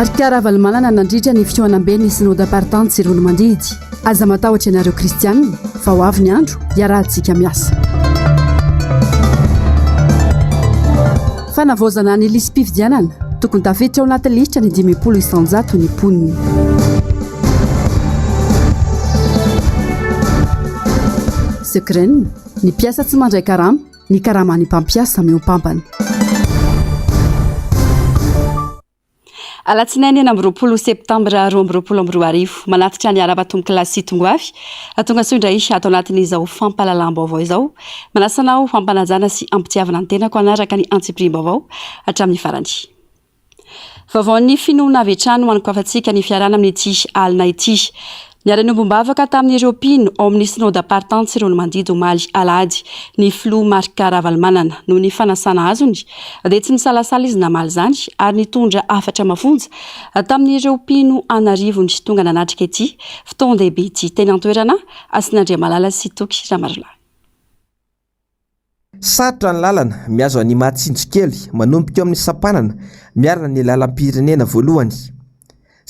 Marc Ravalomanana nandritra ny fihaonamben'ny Synodam-paritany Tsiroanomandidy. Aza matahotra ianareo kristianina fa ho avy ny andro hiarahantsika miasa. Fanavaozana ny lisi-pifidianana, tokony tafiditra ao anaty lisitra ny 50% ny mponina. Secren, ny mpiasa tsy mandray karama, ny karaman'ny mpampiasa mihoampampana. Alatsinainy 26 septambra 2022, manatitra ny arahaba tompokolahy sy tongoavy, tongasoa indray ato anatin'izao fampahalalam-baovao izao. Manasa anao hampanajana sy hampitiavana ny tenako hanaraka ny antsipiriam-baovao hatramin'ny farany. Vaovaon'ny finoana avy hatrany ho anokafantsika ny fiarahana amin'ity alina ity. Niara-niombom-bavaka tamin'ireo mpino ao amin'ny Synodam-paritany Tsiroanomandidy omaly alahady ny filoha Marc Ravalomanana. Noho ny fanasana azony dia tsy nisalasala izy namaly izany ary nitondra hafatra mafonja tamin'ireo mpino an'arivony tonga nanatrika ity fotoan-dehibe ity. Teny an-toerana, Hasina Andriamalala sy Toky Ramarolahy. Sarotra ny lalana mihazo an'i Mahatsinjo kely manomboka eo amin'ny sampanana miarana ny lalam-pirenena voalohany.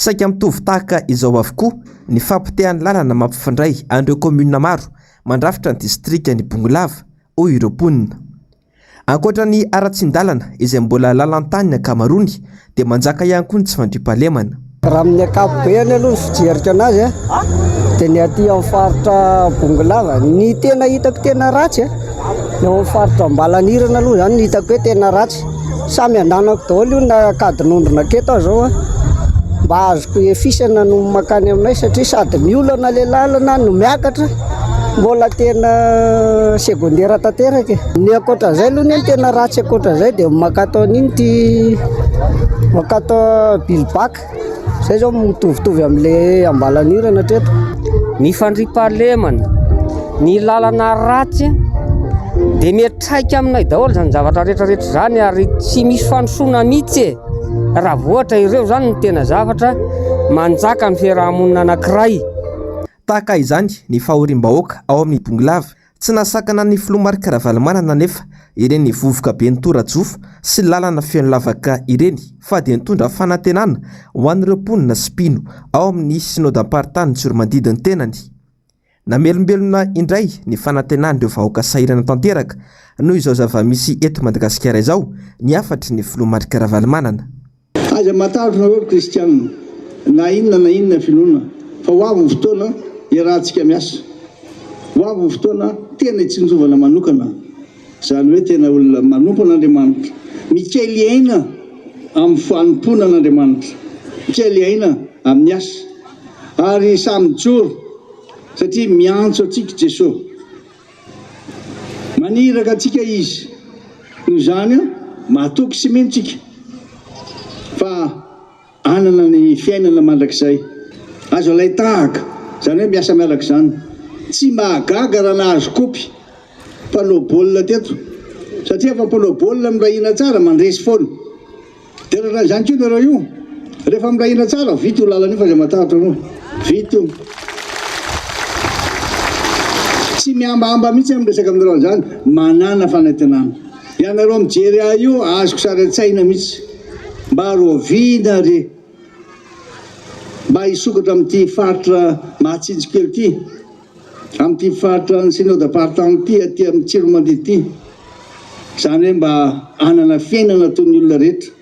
Saika mitovy tahaka izao avokoa ny fahapotehan'ny lalana mampifandray an'ireo kaominina maro mandrafitra ny distrikan'i Bongolava, hoy ireo mponina. Ankoatra ny haratsian-dalana izay mbola lalan-tany ny ankamaroany dia manjaka ihany koa ny tsy fandriampahalemana. Raha amin'ny ankapobeny aloha ny fijeriko anazy dia ny aty amin'ny faritra Bongolava ny tena hitako tena ratsy ny ao amin'ny faritra Ambalanirana aloha izany no hitako hoe tena ratsy. Samy andanako daholo io na Ankadinondry na Aketo aho izao mba azoko efisana no mankany aminay satria sady miolana ilay lalana no miakatra. Mbola tena secondaire tanteraka e. Ny ankoatran'izay aloha ny tena ratsy ankoatran'izay dia mankato an'iny ity mankato Bilbaka. Izay izao mitovitovy amin'ilay Ambalanirana hatreto. Ny fandriampahalemana, ny lalana ratsy dia miantraika aminay daholo izany zavatra rehetra rehetra izany ary tsy misy fandrosoana mihitsy e. Raha vao ohatra ireo izany no tena zavatra manjaka amin'ny fiaraha-monina anankiray. Tahaka izany ny fahoriam-bahoaka ao amin'ny Bongolava. Tsy nahasakana ny filoha Marc Ravalomanana anefa ireny vovoka be nitora-jofo sy lalana feno lavaka ireny fa dia nitondra fanantenana ho an'ireo mponina sy mpino ao amin'ny Synodam-paritany Tsiromandidy ny tenany. Namelombelona indray ny fanantenan'ireo vahoaka sahirana tanteraka noho izao zava-misy eto Madagasikara izao ny hafatry ny filoha Marc Ravalomanana. Aza matahotra nareo ry kristianina na inona na inona finoana fa ho avy ny fotoana iarahantsika miasa, ho avy ny fotoana tena hitsinjovana manokana, izany hoe tena olona manompo an'Andriamanitra, mikely aina amin'ny fanompoana an'Andriamanitra, mikely aina amin'ny asa ary samy mijoro satria miantso antsika Jesoa. Maniraka antsika Izy. Noho izany, matoky sy mino tsika fa hanana ny fiainana mandrakizay. Azo alain-tahaka, izany hoe miasa miaraka izany. Tsy mahagaga raha nahazo kopy mpanao baolina teto, satria efa mpanao baolina miray hina tsara, mandresy foana. Dia raha izany koa nareo io, rehefa miray hina tsara, vita io lalana io fa aza matahotra anao. Vita io. Tsy mihambahamba mihitsy aho miresaka aminareo an'izany, manàna fanantenana. Ianareo mijery ahy io, azoko sary an-tsaina mihitsy. Mba rahoviana re mba hisokatra amin'ity faritra Mahatsinjo kely ity, amin'ity faritra ny Synodam-paritany ity, aty amin'ny Tsiromandidy ity. Izany hoe mba hanana fiainana toy ny olona rehetra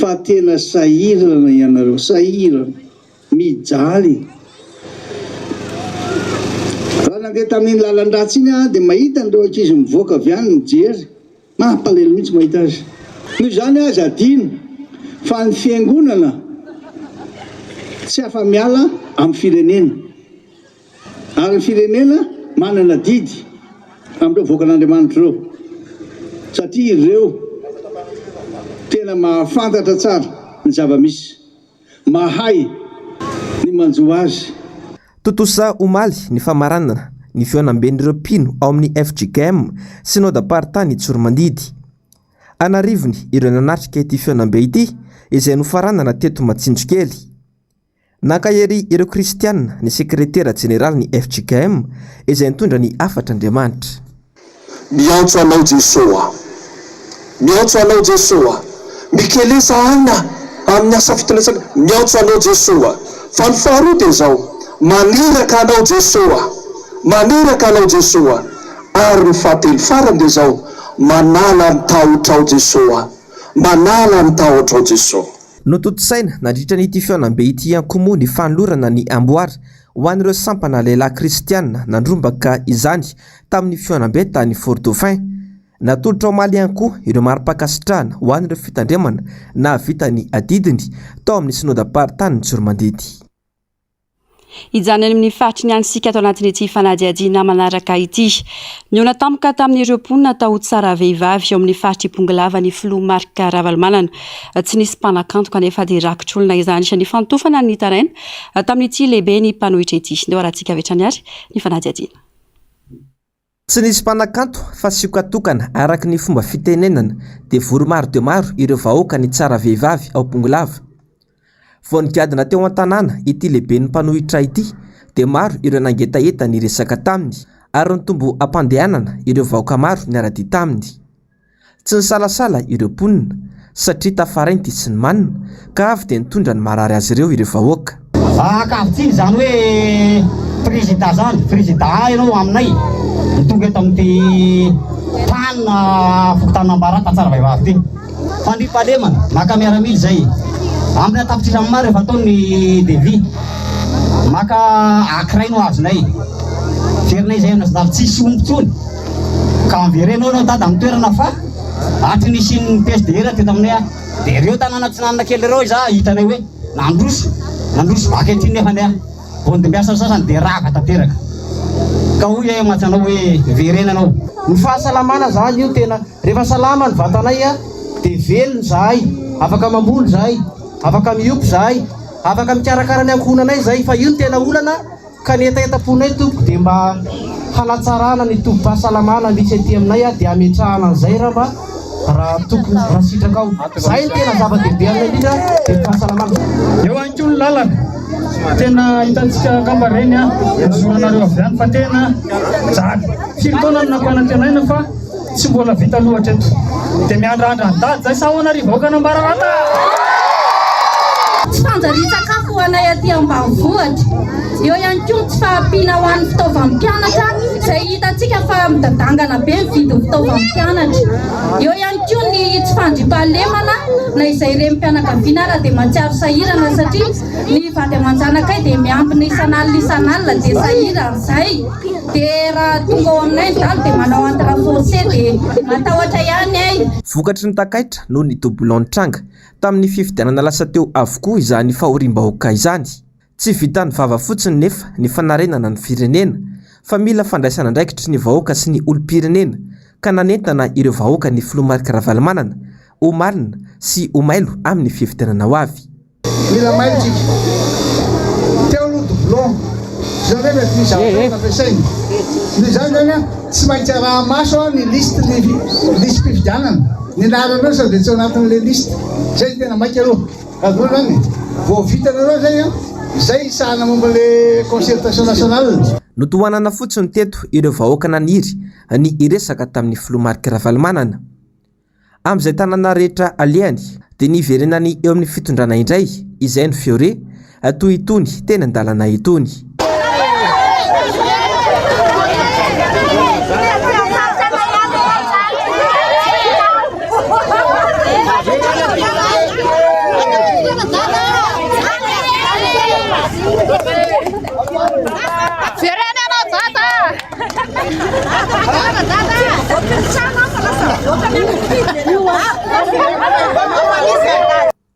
fa tena sahirana ianareo, sahirana, mijaly. Raha nandeha tamin'iny lalan-dratsy iny aho dia mahita an'ireo ankizy mivoaka avy any mijery, mampalahelo mihitsy mahita azy. Noho izany aza adino fa ny fiangonana tsy afa-miala amin'ny firenena. Ary ny firenena manana adidy amin'ireo vahoakan'Andriamanitra ireo, satria ireo tena mahafantatra tsara ny zava-misy, mahay ny manjo azy. Tontosa omaly ny famaranana ny fihaonamben'ireo mpino ao amin'ny fjkm Synodam-paritany Tsoromandidy. An'arivony ireo nanatrika ity fihaonambe ity izay nofaranana teto Matsinjokely. Nankahery ireo kristiana ny sekretera jeneralin'ny fjkm izay nitondra ny hafatr'Andriamanitra. Miantso anao Jeso a! Miantso anao Jeso a! Mikeleza aina! Amin'ny asa fitondrasana, miantso anao Jesoa. Fa ny faharoa dia izao, maniraka anao Jesoa. Maniraka anao Jesoa. Ary ny fahatelo farany dia izao, manala ny tahotrao Jesoa. Manala ny tahotrao Jesoa. Notontosaina nandritra ity fihaonambe ity ihany koa moa ny fanolorana ny amboara ho an'ireo sampana lehilahy kristiana nandrombaka izany tamin'ny fihaonambe tany Fort Dauphin. Natolotra omaly ihany koa ireo mari-pankasitrahana ho an'ireo fitandremana nahavita ny adidiny tao amin'ny synodam-paritanin'i Tsiroamandidy. Hijanona any amin'ny faritry ny any isika ato anatin'ity fanadihadiana manaraka ity. Nihaona tampoka tamin'ireo mponina tao Tsaravehivavy ao amin'ny faritr'i Bongolava ny filoha Marc Ravalomanana. Tsy nisy mpanakanto kanefa dia rakitr'olona izany. Nifantofana ny nitaraina tamin'ity lehiben'ny mpanohitra ity. Ndeha ho arahantsika avy hatrany ary ny fanadihadiana. Tsy nisy mpanakanto fa sioka tokana araka ny fomba fitenenana dia vory maro dia maro ireo vahoaka nitsara vehivavy ao Bongolava. Vao nigadona teo an-tanàna ity lehiben'ny mpanohitra ity dia maro ireo nangetaheta niresaka taminy ary nitombo am-pandehanana ireo vahoaka maro niara-dia taminy. Tsy nisalasala ireo mponina satria tafaray ny tia sy ny manina ka avy dia nitondra ny marary azy ireo ireo vahoaka. Ankavitsiana izany hoe prezida izany, prezida ianao aminay no tonga eto amin'ity tany fokontanin'Ambarata Tsaravaivavy ity. Fandriampahalemana, maka miaramila izay. Amin'ny an-tapitrisany maro efa atao ny devis. Maka ankiray no azonay. Verinay izay amin'ny nasionaly, tsisy omby intsony. Ka amvereno aloha dada amin'ny toerana fa hatry ny nisian'ny PSDR teto aminay a, dia ireo tanàna atsinanana kely ireo izaho hitanay hoe nandroso, nandroso vaky aty nefany a, vao nodimbiasan'ny sasany dia rava tanteraka. Ka hoy aho mantsy anao hoe vereno ianao. Ny fahasalamana zany io tena, rehefa salama ny vatanay a, dia velona izahay, afaka mamboly izahay, afaka miompy izahay, afaka mikarakara ny ankohonanay izahay, fa io no tena olana. Ka ny hetahetam-ponay tompoko dia mba hanatsarana ny tobim-pahasalamana misy aty aminay dia hametrahana an'izay raha mba raha tokony raha sitrakao. Izay no tena zava-dehibe aminay indrindra dia ny fahasalamana. Eo ihany koa ny lalana. Tena hitantsika angamba ireny an, nozoranareo avy any fa tena jaly. Firy taona no nampanantenaina fa tsy mbola vita aloha hatreto. Dia miandrandra an'i Dada izay sa ahoana ry vahoakan'Ambararata? Tsy fanjarian-tsakafo ho anay aty ambanivohitra. Eo ihany koa ny tsy fahampiana ho an'ny fitaovan'ny mpianatra izay hitantsika fa midadangana be ny vidin'ny fitaovan'ny mpianatra. Eo ihany koa ny tsy fandriampahalemana na izay renim-pianakaviana ara dia mahatsiaro sahirana satria ny vady aman-janakay dia miambina isan'alina isan'alina dia sahirana izay. Dia raha tonga ao aminay ny dahalo dia manao entre forcé dia matahotra ihany ay. Vokatry ny takaitra noho ny doublon nitranga tamin'ny fifidianana lasa teo avokoa izany fahoriam-bahoaka izany. Tsy vitan'ny vava fotsiny nefa ny fanarenana ny firenena fa mila fandraisana andraikitry ny vahoaka sy ny olom-pirenena ka nanentana ireo vahoaka ny filoha Marc Ravalomanana ho malina sy ho mailo amin'ny fifidianana ho avy. Mila mailo tsika. Teo aloha doublon. Izao indray mety misy zavatra hafa ampiasaina. Noho izany izany an, tsy maintsy araha-maso ny liste ny lisi-pifidianana. Ny anaranareo sao dia tsy ao anatin'ilay liste. Izay no tena maika aloha. Azonareo izany e? Vao vitanareo izay an, izay hisahana momba ilay concertation nationale. Notohanana fotsiny teto ireo vahoaka naniry ny hiresaka tamin'ny filoha Marc Ravalomanana. Amin'izay tanàna rehetra alehany dia ny hiverenany eo amin'ny fitondrana indray izay no feo re, toy itony teny an-dalana itony.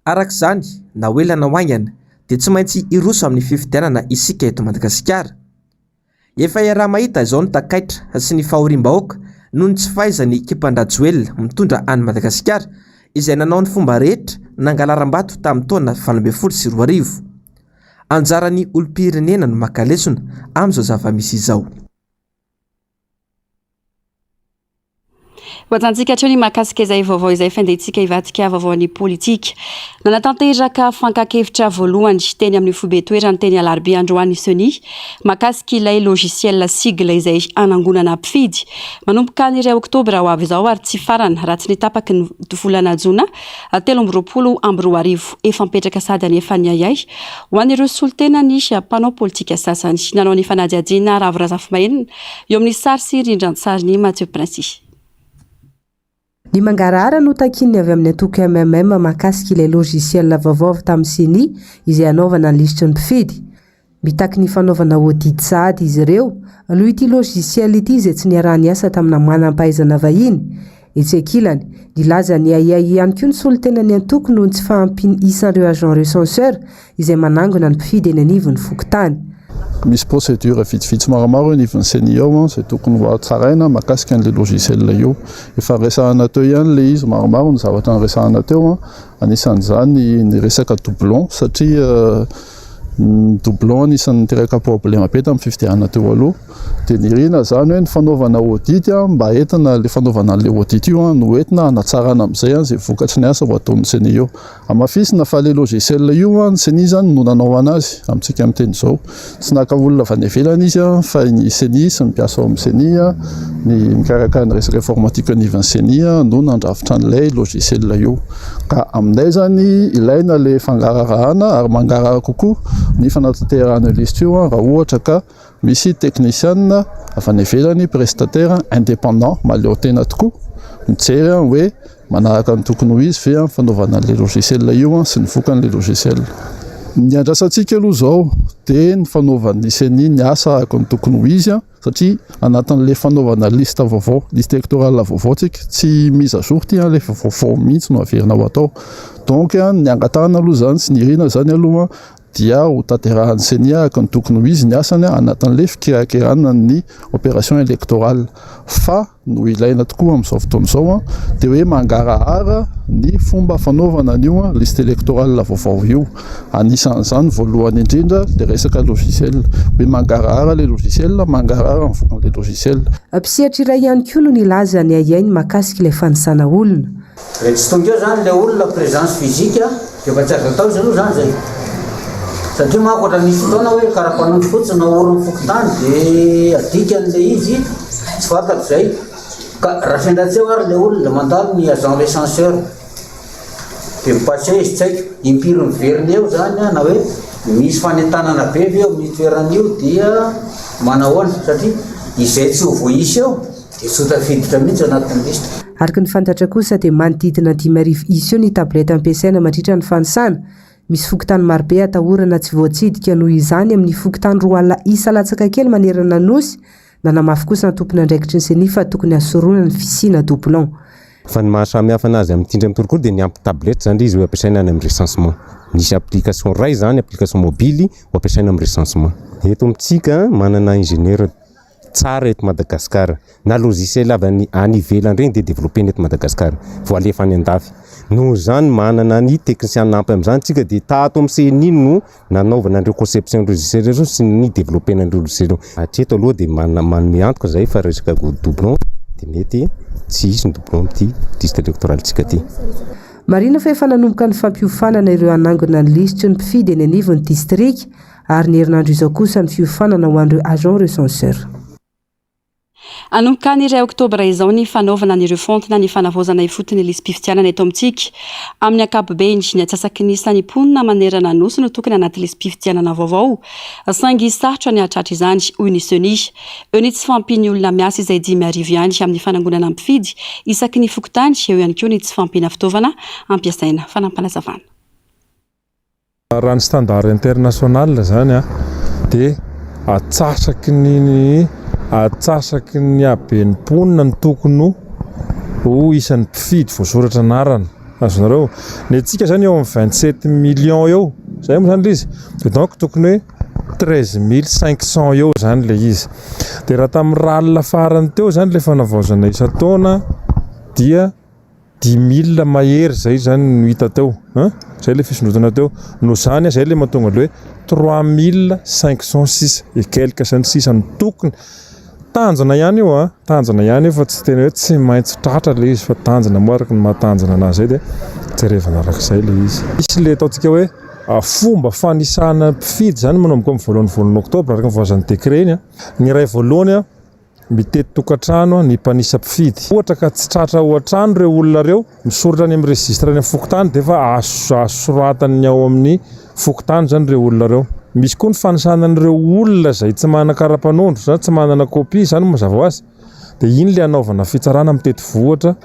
Araka izany, na ho ela na ho haingana, dia tsy maintsy hiroso amin'ny fifidianana isika eto Madagasikara. Efa iaraha-mahita izao ny takaitra sy ny fahoriam-bahoaka noho ny tsy fahaizan'ny ekipan-dRajoelina mitondra an'i Madagasikara izay nanao ny fomba rehetra nangalaram-bato tamin'ny taona 2018. Anjaran'ny olom-pirenena no maka lesona amin'izao zava-misy izao. Hohajantsika hatreo ny mahakasika izay vaovao izay fa andehantsika hivadika vaovaon'ny politika. Nanatanteraka fankan-kevitra voalohany teny amin'ny foibe toerany teny Alarobia androany ny Ceni mahakasika ilay logiciel sigle izay hanangonana mpifidy manomboka ny iray oktobra ho avy izao ary tsy farana raha tsy ny tapaky ny volana jona 2023. Efa mipetraka sady anefa ny ahiahy ho an'ireo solontenan'ny mpanao politika sasany. Nanao ny fanadihadiana Ravo Razafimahenina Eo amin'ny sary sy rindran-tsarin'i Mathieu Princy. Ny mangarahara no takian'ny avy amin'ny antoko mmm mahakasika ilay logiciel vaovao avy tamin'ny Ceni izay hanaovana ny lisitry ny mpifidy. Mitaky ny fanaovana audit sahady izy ireo noho ity logiciel ity izay tsy niaraha-niasa tamina manam-pahaizana vahiny. Etsy ankilany, nilaza ny ahiahy ihany koa ny solontenan'ny antoko noho ny tsy fahampian'ny isan'ireo agents recenseurs izay manangona ny mpifidy eny anivon'ny fokontany. Misy procédure vitsivitsy maromaro eo anivon'ny ceni ao izay tokony ho hatsaraina mahakasika an'ilay logiciel io. Efa niresahana teo ihany ilay izy, maromaro ny zavatra niresahana teo, anisan'izany ny resaka doublon satria ny doublon anisan'ny niteraka problème be tamin'ny fifidianana teo aloha. Dia nirina izany hoe ny fanaovana audit mba entina ilay fanaovana an'ilay audit io no entina hanatsarana amin'izay izay vokatry ny asa ho ataon'ny ceni eo. Hamafisina fa ilay logiciel io ny ceni izany no nanao anazy amintsika miteny izao. Tsy naka olona avy any ivelany izy fa ny ceni sy ny mpiasa ao amin'ny ceni, ny mikarakara ny resaka informatique anivon'ny ceni no nandrafitra an'ilay logiciel io. Ka aminay izany ilaina ilay fangarahana ary mangarahara kokoa ny fanatanterahana io lisitra io raha ohatra ka misy teknisiana avy any ivelany, prestataire indépendant mahaleo tena tokoa mijery hoe Manaraka ny tokony ho izy ve ny fanaovana an'ilay logiciel io sy ny vokan'ilay logiciel? Ny andrasantsika aloha izao dia ny fanaovan'ny ceni ny asa araka ny tokony ho izy satria anatin'ilay fanaovana liste vaovao, liste électorale vaovao tsika, tsy mise à jour ity ilay vaovao mihitsy no averina ho atao. Donc ny angatahana aloha izany sy ny irina izany aloha dia ho tanterahan'ny ceni araka ny tokony ho izy ny asany anatin'ilay fikirakirana ny opération électorale fa no ilaina tokoa amin'izao fotoana izao dia hoe mangarahara ny fomba fanaovana an'io liste électorale vaovao io. Anisan'izany voalohany indrindra ilay resaka logiciel, hoe mangarahara ilay logiciel, mangarahara ny vokan'ilay logiciel. Mpisehatra iray ihany koa no nilaza ny ahiainy mahakasika ilay fanisana olona. Raha tsy tonga eo zany le olona présence physique de efa tsy azo atao izy aloha zany zay. Satria manko ohatran'ny nisy fotoana hoe karapanondro fotsiny naorin'ny fokontany de adikany le izy tsy fantako zay. Ka raha sendra tsy eo ary le olona mandalo ny agent recenseur de mi-passer izy tsy haiko impiry miverina eo zany na hoe misy fanentanana be ve eo amin'io toerana io dia manahoana satria izay tsy ho voaisa eo Dia tsy ho tafiditra mihitsy anatin'ny lisitra. Araka ny fantatra kosa dia manodidina 5000 isa eo ny tablette ampiasaina mandritra ny fanisana. Misy fokontany marobe atahorana tsy voatsidika noho izany amin'ny fokontany 20 isa latsaka kely manerana ny Nosy. Nanamafy kosa ny tompon'andraikitry ny Ceni fa tokony hasorona ny fisiana doublon. Fa ny maha samy hafa anazy amin'ity indray mitory koa dia ny ampy tablette izany ilay izy ho ampiasaina any amin'ny recensement. Misy application iray izany, application mobile ho ampiasaina amin'ny recensement. Eto amintsika manana ingénieur tsara eto Madagascar. Na logiciel avy any any ivelany regny dia developena eto Madagascar vao alefa any andafy. Noho izany manana ny technicien ampy amin'izany tsika dia tato amin'ny CNI no nanaovana an'ireo conception logiciel ireo sy ny developena an'ireo logiciel ireo. Hatreto aloha dia manana manome antoka zahay fa resaka doublon dia mety tsy hisy ny doublon amin'ity liste électorale tsika ty. Marihina fa efa nanomboka ny fampiofanana ireo hanangona ny lisitry ny mpifidy eny anivon'ny distrika ary ny herinandro izao kosa ny fiofanana ho an'ireo agents recenseurs. Hanomboka ny iray oktobra izao ny fanaovana ny refonte na ny fanavaozana ifotony ny lisi-pifidianana eto amintsika. Amin'ny ankapobeny, ny antsasaky ny isan'ny mponina manerana ny Nosy no tokony anaty lisi-pifidianana vaovao. Saingy sarotra ny hahatratra izany, hoy ny Ceni. Eo ny tsy fahampian'ny olona miasa izay 5000 ihany amin'ny fanangonana mpifidy isaky ny fokontany, eo ihany koa ny tsy fahampiana fitaovana ampiasaina. Fanampinazavana. Raha ny standard international izany dia atsasaky ny atsasaky ny haben'ny mponina no tokony ho isan'ny mpifidy voasoratra anarana. Azonareo? Ny antsika izany eo amin'ny 27 millions eo, izay moa izany ilay izy. Dia donc tokony hoe 13500 eo izany ilay izy. Dia raha tamin'ny RAL farany teo izany ilay fanavaozana isan-taona dia Dix mille mahery zay zany no hita teo an! Zay le fisondrotana teo. Noho izany zay le mahatonga le hoe 3500 sisa et quelque zany sisa no tokony. Tanjona ihany io an, tanjona ihany io fa tsy tena hoe tsy maintsy tratra ilay izy fa tanjona moa araka ny maha tanjona anazy izay dia jerevana arak'izay ilay izy. Misy ilay ataontsika hoe fomba fanisana mpifidy izany manomboka amin'ny voalohan'ny volana oktobra araka ny voalazan'ny décret iny an. Ny iray voalohany an, Mitety tokantrano ny mpanisa mpifidy. Ohatra ka tsy tratra ao an-trano ireo olona ireo, misoratra any amin'ny registre any amin'ny fokontany dia efa azo soratan'ny ao amin'ny fokontany izany ireo olona ireo. Misy koa ny fanisana an'ireo olona izay tsy manana kara-panondro na tsy manana kopia, izany mazava ho azy. Dia iny ilay hanaovana fitsarana mitety vohitra.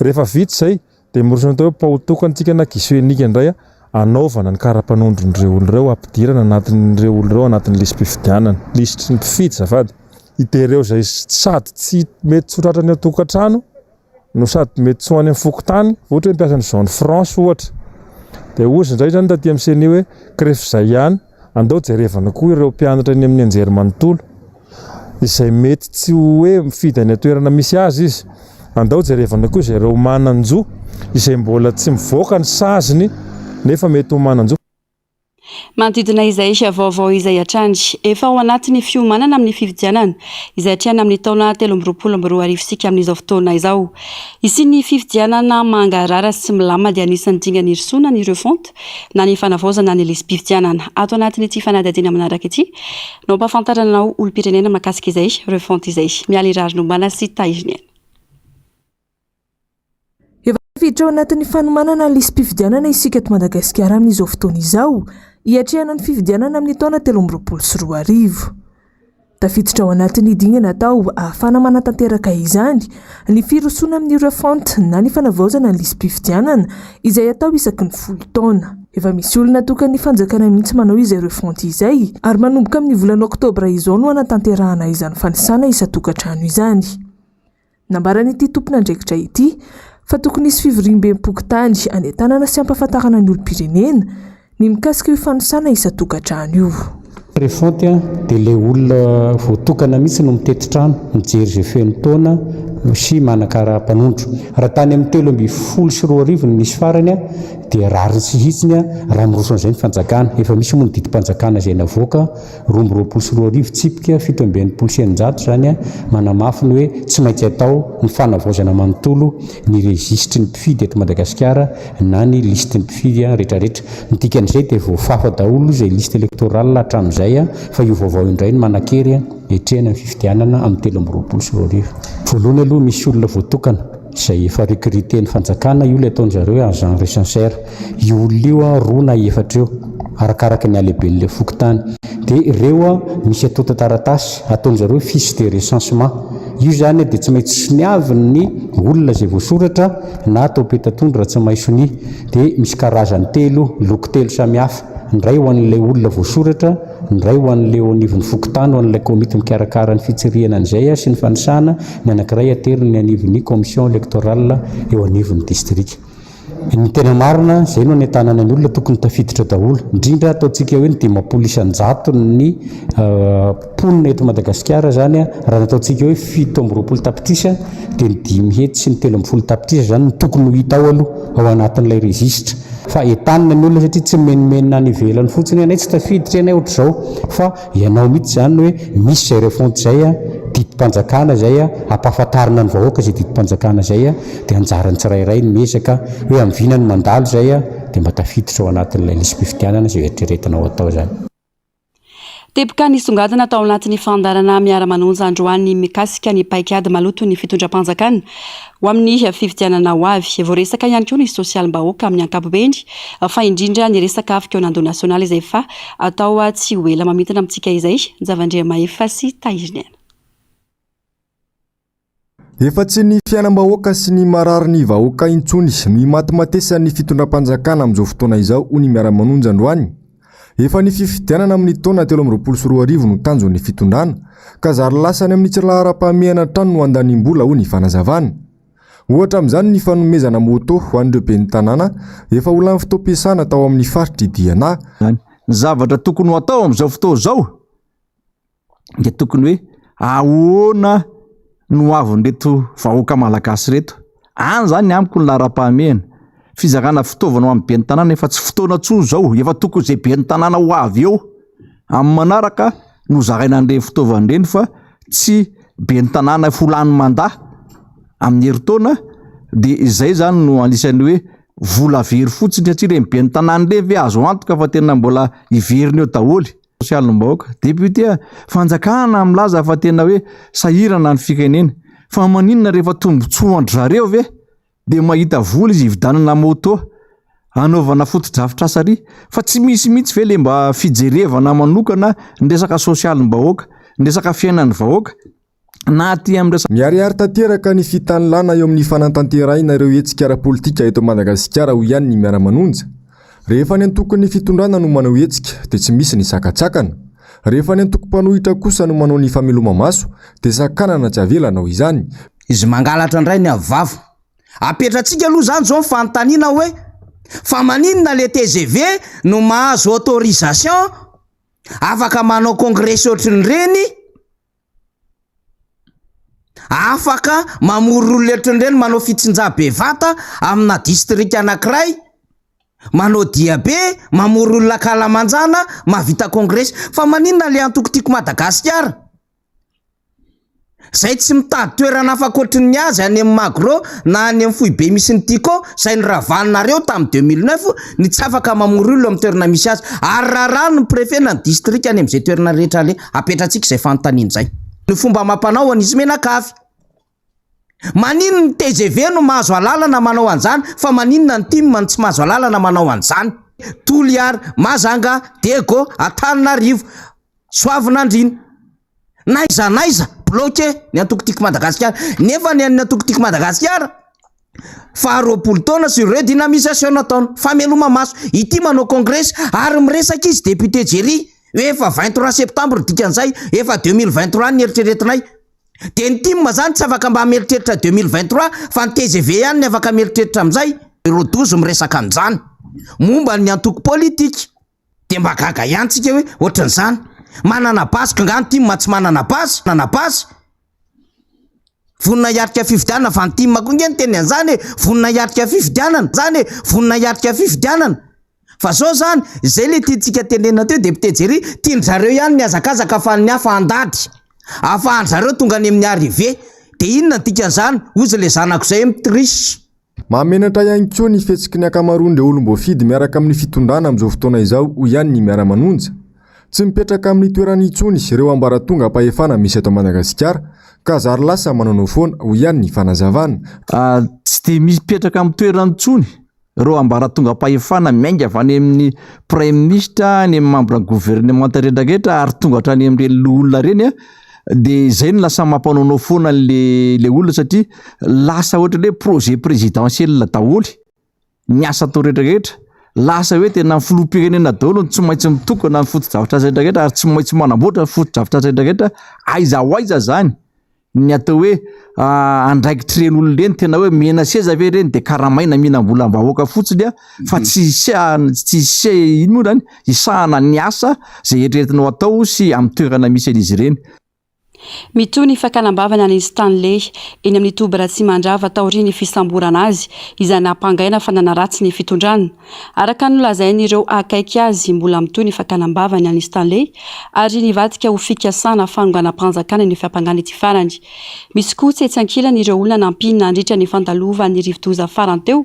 Rehefa vita izay Dia miroso ny atao hoe pao tokana tsika na guichet unique indray hanaovana ny kara-panondron'ireo olona ireo, hampidirana anatin'ireo olona ireo anatin'ny lisi-pifidianana, lisitry ny mpifidy azafady. Dia ireo izay sady tsy mety tsy ho tratran'ny ao an-tokantrano no sady mety tsy ho any amin'ny fokontany, ohatra hoe mpiasa ny zone franche ohatra. Dia hozy indray izany taty amin'ny ceni hoe ka rehefa izay ihany, andao jerevana koa ireo mpianatra eny amin'ny anjerimanontolo. izay mety tsy ho hoe mifidy any an-toerana misy azy izy. Andao jerevana koa izay ireo manan-jo izay mbola tsy mivoaka ny saziny nefa mety ho manan-jo. Manodidina izay vaovao izay hatrany, efa ao anatin'ny fiomanana amin'ny fifidianana izay hatrehana amin'ny taona 2023 isika amin'izao fotoana izao. Hisian'ny fifidianana mangarahara sy milamina dia anisan'ny dingana hirosoana ny refonte na ny fanavaozana ny lisi-pifidianana. Ato anatin'ity fanadihadiana manaraka ity no hampahafantarana anao olom-pirenena mahakasika izay refonte izay. Mialy Raharinombana sy Tahiriniaina. Efa tafiditra ao anatin'ny fanomanana ny lisi-pifidianana isika eto Madagasikara amin'izao fotoana izao, hiatrehana ny fifidianana amin'ny taona 2023. Tafiditra ao anatin'ny dingana atao ahafahana manatanteraka izany ny firosoana amin'ny refonte na ny fanavaozana ny lisi-pifidianana izay atao isaky ny folo taona. Efa misy olona atokan'ny fanjakana mihitsy manao izay refonte izay ary manomboka amin'ny volana oktobra izao no hanatanterahana izany fanisana isan-tokantrano izany. Nambaran'ity tompon'andraikitra ity fa tokony hisy fivoriambem-pokontany hanentanana sy hampahafantarana ny olom-pirenena ny mikasika io fanisana isan-tokantrano io. Refonte dia ilay olona voatokana mihitsy no mitety trano, mijery izay feno taona sy manan-kara-panondro. Raha tany amin'ny 2013 no nisy farany dia rariny sy hitsiny raha miroso an'izay ny fanjakana. Efa misy moa ny didim-panjakana izay navoaka 2022 tsipika 667 izany manamafy ny hoe tsy maintsy atao ny fanavaozana manontolo ny rejisitry ny mpifidy eto Madagasikara na ny lisitry ny mpifidy rehetrarehetra. Ny dikan'izay dia voafafa daholo izay liste électorale hatramin'izay fa io vaovao indray no manan-kery hiatrehana ny fifidianana amin'ny 2023. Voalohany aloha misy olona voatokana izay efa recruter ny fanjakana, io ilay ataon-dry zareo hoe agent recenseur. Io olona io an, roa na efatra eo, arakaraka ny halehiben'ilay fokontany. Dia ireo an, misy antontan-taratasy, ataon-dry zareo hoe fiche de recensement. Io izany dia tsy maintsy soniavin'ny olona izay voasoratra na atao peta-tondro raha tsy mahay sonia. Dia misy karazany telo, loko telo samihafa. Ny iray ho an'ilay olona voasoratra, ny iray ho an'ilay eo anivon'ny fokontany, ho an'ilay komity mikarakara ny fitsirihana an'izay sy ny fanisana, ny anankiray ateriny anivon'ny commission électorale eo anivon'ny distrika. Ny tena marina, izay no anentanana ny olona tokony tafiditra daholo, indrindra ataontsika hoe ny 50 isan-jaton'ny mponina eto Madagasikara izany, raha ny ataontsika hoe 27 tapitrisa dia ny 513 tapitrisa izany no tokony ho hita ao aloha ao anatin'ilay registre. Fa entanina ny olona satria tsy mimenomenona any ivelany fotsiny hoe anay tsy tafiditra ianay ohatr'izao fa ianao mihitsy izany hoe misy izay refonte izay, didim-panjakana izay, ampahafantarina ny vahoaka izay didim-panjakana izay dia anjaran'ny tsirairay ny miezaka hoe amin'ny vina no mandalo izay dia mba tafiditra ao anatin'ilay lisi-pifidianana izay eritreretinao atao izany. Teboka nisongadina tao anatin'ny fandaharana Miara-manonja androany mikasika ny paikady maloton'ny fitondram-panjakana ho amin'ny fifidianana ho avy. Voaresaka ihany koa ny sosialim-bahoaka amin'ny ankapobeny fa indrindra ny resaka fikaonandoha nasionaly izay efa atao tsy ho ela. Mamintina amintsika izay Njavandriamahefa sy Tahiriniaina. Efa tsy ny fiainam-bahoaka sy ny marary ny vahoaka intsony no imatimatesan'ny fitondram-panjakana amin'izao fotoana izao, hoy ny Miara-manonja androany. Efa ny fifidianana amin'ny taona 2023 no tanjon'ny fitondrana, ka zary lasa any amin'ny tsy laharam-pahamehana hatrany no andaniam-bola, hoy ny fanazavana. Ohatra amin'izany ny fanomezana moto ho an'ireo ben'ny tanàna efa ho lany fotoam-piasana tao amin'ny faritr'i Diana. Ny zavatra tokony ho atao amin'izao fotoana izao dia tokony hoe ahoana no ho avin'ireto vahoaka malagasy ireto. Any izany amiko ny laharam-pahamehana. Fizarana fitaovana ho an'ny ben'ny tanàna efa tsy fotoana intsony izao, efa tokony izay ben'ny tanàna ho avy eo amin'ny manaraka no zaraina an'ireny fitaovana ireny fa tsy. ben'ny tanàna ho lany mandat amin'ny herintaona dia izay zany no anisan'ny hoe vola very fotsiny satria ireny ben'ny tanàna ireny ve azo antoka fa tena mbola hiverina eo daholo. Sosialim-bahoaka, député a, fanjakana milaza fa tena hoe sahirana ny firenena fa maninona rehefa tombotsoan-dry zareo ve dia mahita vola izy hividianana moto hanaovana fotodrafitrasa ary fa tsy misy mihitsy ve le mba fijerevana manokana ny resaka sosialim-bahoaka, ny resaka fiainan'ny vahoaka na aty amin'ny resaka. Miharihary tanteraka ny fitanilana eo amin'ny fanatanterahina ireo hetsika ara-politika eto Madagasikara hoy ihany ny Miara-manonja. Rehefa ny antokon'ny fitondrana no manao hetsika dia tsy misy ny sakantsakana. Rehefa ny antoko mpanohitra kosa no manao ny fameloma-maso dia sakanana tsy avela hanao izany. Izy mangalatra indray ny avy vava. Apetratsika aloha izany izao ny fanontaniana hoe, fa maninona le tgv no mahazo autorisation afaka manao congres ohatrin'ireny, afaka mamory olona ohatrin'ireny manao fitsinjaha bevata amina distrika anankiray, manao diabe, mamory olona ankalamanjana, mahavita congres. Fa maninona le antoko Tiako Madagasikara? Zay tsy mitady toerana hafa ankoatry ny azy any amin'ny Magro na any amin'ny foibe misy ny Tiko zay noravanareo tamin'ny 2009 ny tsy afaka mamory olona amin'ny toerana misy azy ary rarano ny préfet na ny district any amin'izay toerana rehetra aleha. Apetratsika izay fanontaniana izay. Ny fomba amam-panao an'izy mianakavy. Maninona ny tgv no mahazo alalana manao an'izany fa maninona ny tim no tsy mahazo alalana manao an'izany? Toliara, Mazanga, Diego, Antananarivo. Soavinandriana. N'aiza n'aiza, bloqué ny antoko Tiako Madagasikara. Nefa ny an'ny antoko Tiako Madagasikara, faha 20 taona sur redynamisation nataony, fameloma-maso. Ity manao congres ary miresaka izy député Jerry hoe efa 23 septembre ny dikan'izay, efa 2023 ny eritreretinay. Dia ny tim zany tsy afaka mba mieritreritra 2023 fa ny tgv ihany ny afaka mieritreritra amin'izay. Rodozy miresaka an'izany momba ny antoko politika. Dia mba gaga ihany tsika hoe ohatran'izany. Manana base ka nga ny tim tsy manana base? Manana base? Vonona hiatrika fifidianana fa ny tim koa nge niteny an'izany e! Vonona hiatrika fifidianana zany e! Vonona hiatrika fifidianana. Fa zao zany, izay le tiantsika tenenina teo député Jerry, tian-dry zareo ihany ny hazakazaka fa ny hafa handady. Ahafahan-dry zareo tonga any amin'ny arrivée. Dia inona ny dikan'izany? Hozy le zanako izay mi-triche. Mahamenatra ihany koa ny fihetsiky ny ankamaroan'ireo olom-boafidy miaraka amin'ny fitondrana amin'izao fotoana izao, hoy ihany ny Miara-manonja. Tsy mipetraka amin'ny toerany intsony ireo ambaratongam-pahefana misy eto Madagasikara ka zary lasa manaonao foana, hoy ihany ny fanazavana. Tsy dia mipetraka amin'ny toerany intsony ireo ambaratongam-pahefana miainga avy any amin'ny praiminisitra, any amin'ny mambran'ny governemanta rehetrarehetra ary tonga hatrany amin'ireny loholona ireny. Dia izay no lasa mampanaonao foana an'le le olona satria lasa ohatran'ny hoe projet présidentiel daholo ny asa atao rehetra rehetra, lasa hoe tena ny filoham-pirenena daholo no tsy maintsy mitokana ny fotodrafitrasa rehetra rehetra ary tsy maintsy manamboatra ny fotodrafitrasa rehetra rehetra, aiza ho aiza zany ny atao hoe andraikitr'ireny olona ireny, tena hoe mena seza ve ireny de karamaina mihinam-bolam-bahoaka fotsiny a fa tsy tsy ino moa zany hisahana ny asa izay eritreretinao atao sy amin'ny toerana misy an'izy ireny. Mitohy ny fakana am-bavany an'i Stanley eny amin'ny toby Ratsimandrava taorian'ny fisamborana azy, izay nampangaina fa nanaratsy ny fitondrana. Araka ny nolazain'ireo akaiky azy, mbola mitohy ny fakana am-bavany an'i Stanley ary nivadika ho fikasana fanonganam-panjakana ny fiampangana ity farany. Misy koa tsy etsy ankilany ireo olona nampiana nandritra ny fandalovan'ny rivodoza farany teo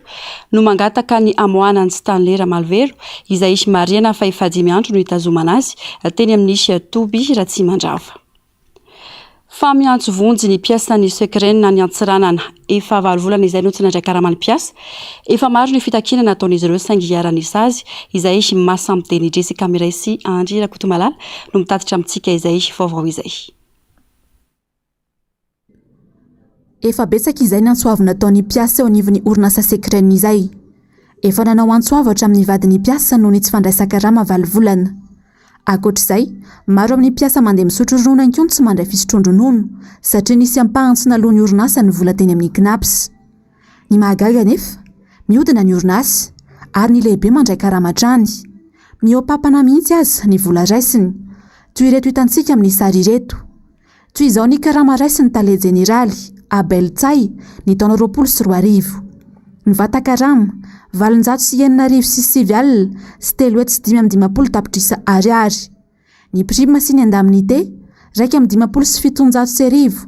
no mangataka ny hamoahana an'i Stanley Ramalovelo izay marihana fa efa dimy andro no hitazomana azy teny amin'ny toby Ratsimandrava. Fa miantso vonjy ny mpiasan'ny Secren any Antsiranana. Efa valo volana izay no tsy nandray karama ny mpiasa. Efa maro ny fitakiana nataon'izy ireo saingy iharan'ny sazy izay Masamdeni Jessica Miray sy Andry Rakotomalala no mitatitra amintsika izay vaovao izay. Efa betsaka izay ny antso avo nataon'ny mpiasa eo anivon'ny orinasa Secren izay. Efa nanao antso avo hatramin'ny vadin'ny mpiasa noho ny tsy fandraisan-karama valo volana. Ankoatra izay, maro amin'ny mpiasa mandeha misotro ronono ihany koa no tsy mandray fisotroan-dronono satria nisy ampahany tsy naloan'ny orinasa ny vola teny amin'ny Cnaps. Ny mahagaga anefa, mihodina ny orinasa ary ny lehibe mandray karama hatrany. Mihoa-papana mihitsy aza ny vola raisiny. Toy ireto hitantsika amin'ny sary ireto. Toy izao ny karama raisin'ny tale jeneraly, Abel Tsay, ny taona 2020. Ny vatan-karama, 69 850 tapitrisa ariary. Ny prime sy ny indemnité, 1751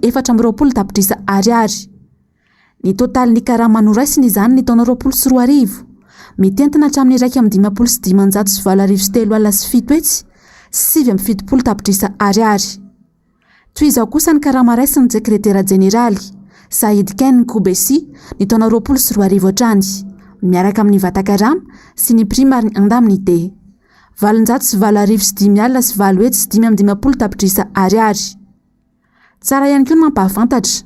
424 tapitrisa ariary. Ny totalin'ny karama noraisiny izany ny taona 2020, mitentina hatramin'ny 751 308 779 tapitrisa ariary. Toy izao kosa ny karama raisin'ny sekretera jeneraly, Said Ken Koubessi, ny taona 2020 hatrany, miaraka amin'ny vatan-karama sy ny prime ary ny indemnité. 808 855 tapitrisa ariary. Tsara ihany koa ny mampahafantatra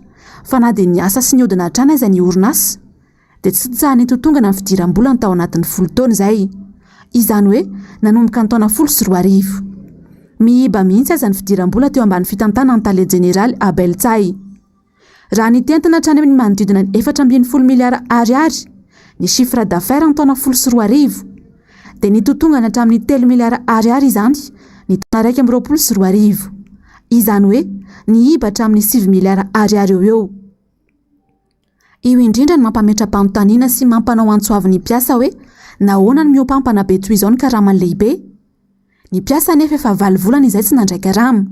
fa na dia niasa sy nihodina hatrany aza ny orinasa dia tsy nitsaha-nitotongana ny fidiram-bolany tao anatin'ny folo taona izay. Izany hoe nanomboka ny taona 2010. Miiba mihitsy aza ny fidiram-bola teo ambany fitantanan'ny tale jeneraly Abel Tsay. Raha nitentina hatrany amin'ny manodidina ny 14 miliara ariary ny chiffre d'affaires ny taona 2010 dia nitotongana hatramin'ny telo miliara ariary izany ny taona 2021. Izany hoe niiba hatramin'ny sivy miliara ariary eo ho eo. Io indrindra no mampametra-panontaniana sy mampanao antso avo ny mpiasa hoe nahoana no mihoampampana be toy izao ny karaman'ny lehibe? Ny mpiasa anefa efa valo volana izay tsy nandray karama.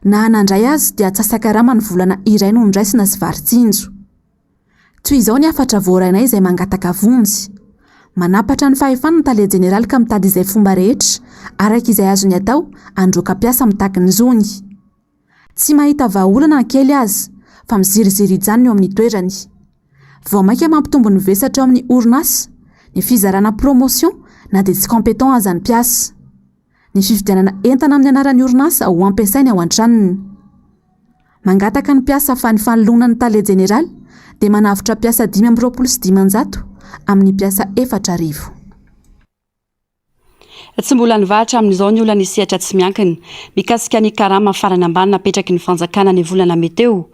Na nandray aza dia atsasa-karama ny volana iray no noraisina sy vary tsinjo. Toy izao ny hafatra voarainay izay mangataka vonjy. Manampatra ny fahefany ny tale jeneraly ka mitady izay fomba rehetra araka izay azony atao handroaka mpiasa mitaky ny zony. Tsy mahita vahaolana na kely aza fa miziriziry hijanona eo amin'ny toerany. Vao mainka mampitombo ny vesatra eo amin'ny orinasa ny fizarana promotion na dia tsy compétent aza ny mpiasa. Ny fividianana entana amin'ny anaran'ny orinasa ho ampiasainy ao an-tranony. Mangataka ny mpiasa fa ny fanoloana ny tale jeneraly dia manavotra mpiasa 525 amin'ny mpiasa 4000. Tsy mbola nivaha hatramin'izao ny olan'ny sehatra tsy miankina mikasika ny karama farany ambany napetraky ny fanjakana ny volana mey teo.